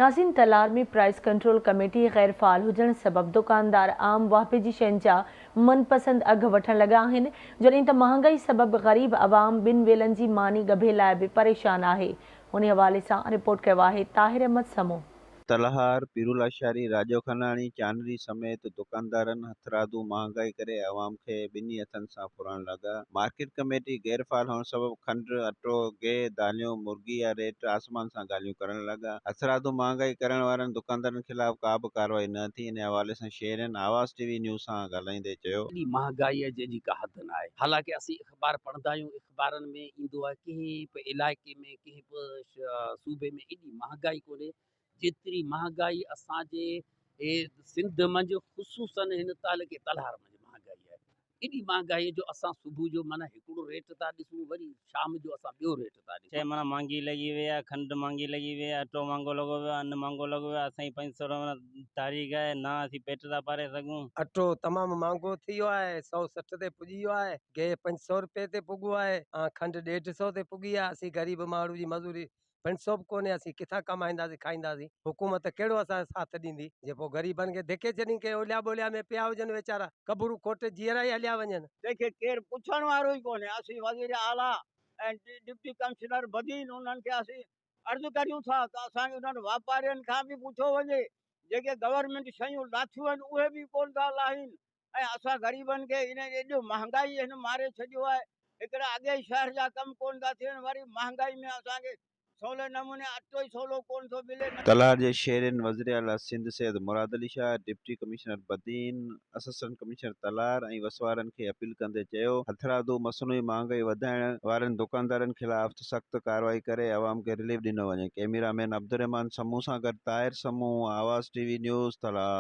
ناظرين تلار ۾ price control committee غير فعال هجڻ سبب دڪاندار عام واهپي جي شين جا من پسند اگهه وٺڻ لڳا آهن جڏهن ته مهانگائي سبب غريب عوام ٻن ويلن جي ماني ڳڀي لاء به پريشان آهي انهي حوالي سان رپورٽ ڪيو آهي طاهر احمد سمون. تلهار، پيرولاشاري، راڄو خاناڻي، چانري سميت دڪاندارن هٿرادو مهانگائي ڪري عوام کي ٻنهي هٿن سان ڦرڻ لڳا. مارڪيٽ ڪميٽي غير فعال هئڻ سبب کنڊ، اٽو، گيهه، داليون، مرغي جا ريٽ آسمان سان ڳالهيون ڪرڻ لڳا. هٿرادو مهانگائي ڪرڻ وارن دڪاندارن خلاف ڪا به ڪارروائي نه ٿي. ان حوالي سان شهرين آواز ٽي وي نيوز سان ڳالهائيندي چيو. ايڏي مهانگائي آهي جنهن جي ڪا حد نه آهي. حالانڪه اسين اخبار پڙهندا آهيون اخبارن ۾ ايندو آهي ڪنهن به علائقي ۾ ڪنهن به صوبي ۾ ايڏي مهانگائي ڪونهي جيتري مهانگائي اسان جي سنڌ منجهه خصوصن هن تعلقي تلهار منجهه مهانگائي آهي. ايڏي مهانگائي جو اسان صبح جو معنيٰ هڪڙو ريٽ ٿا ڏسون وري شام جو اسان ٻيو ريٽ ٿا ڏسون. شيء معنيٰ مھانگي لڳي وئي آهي کنڊ مھانگي لڳي وئي آهي اٽو مھانگو لڳو ويو آهي ان مھانگو لڳو ويو آهي اسان جي 500 روپيا تاريخ آهي نه اسين پيٽ ٿا پاري سگهون. اٽو تمام مھانگو ٿي ويو آهي 160 تي پڄي ويو آهي گيهه 500 روپئي تي پڳو آهي ۽ کنڊ ڏيڍ سئو تي پڳي آهي اسين غريب ماڻهو جي مزوري 500 به ڪونهي اسين ڪٿان ڪمائينداسين کائينداسين حڪومت ڪهڙو اسان جو ساٿ ڏيندي جي پوء غريبن کي ڌڪي ڇڏين ڪي اوليا ٻوليا ۾ پيا هجن ويچارا قبرون کوٽي جيئرا ئي هليا وڃن. تنهن کي ڪير پڇڻ وارو ئي ڪونهي اسين وزير اعليٰ ۽ ڊپٽي ڪمشنر بدين انهن کي اسين عرض ڪريون ٿا ته اسان کي انهن واپارين کان به پڇيو وڃي جيڪي گورنمينٽ شيون لاٿيون آهن اهي به ڪونه ٿا لاهين ۽ اسان غريبن کي هن ايڏو مهانگائي هن ماري ڇڏيو آهي هڪڙا اڳي ئي شهر جا ڪم ڪونه ٿا ٿين وري مهانگائي ۾ اسان کي سولي نموني اٽو ئي سولو ڪونه ٿو ملي نه. تلهار جي شهرين وزيراعليٰ Sindh Syed Murad Ali Shah, deputy commissioner Badin, assistant commissioner Talhar ۽ وسوارن کي اپيل ڪندي چيو هٿرادو مصنوعي مهانگائي وڌائڻ وارن دڪاندارن خلاف سخت ڪارروائي ڪري عوام کي رليف ڏنو وڃي ڪئميرا مين عبدالرحمان سمون سان گڏ Tahir Samoon, Awaz T V news, Talhar.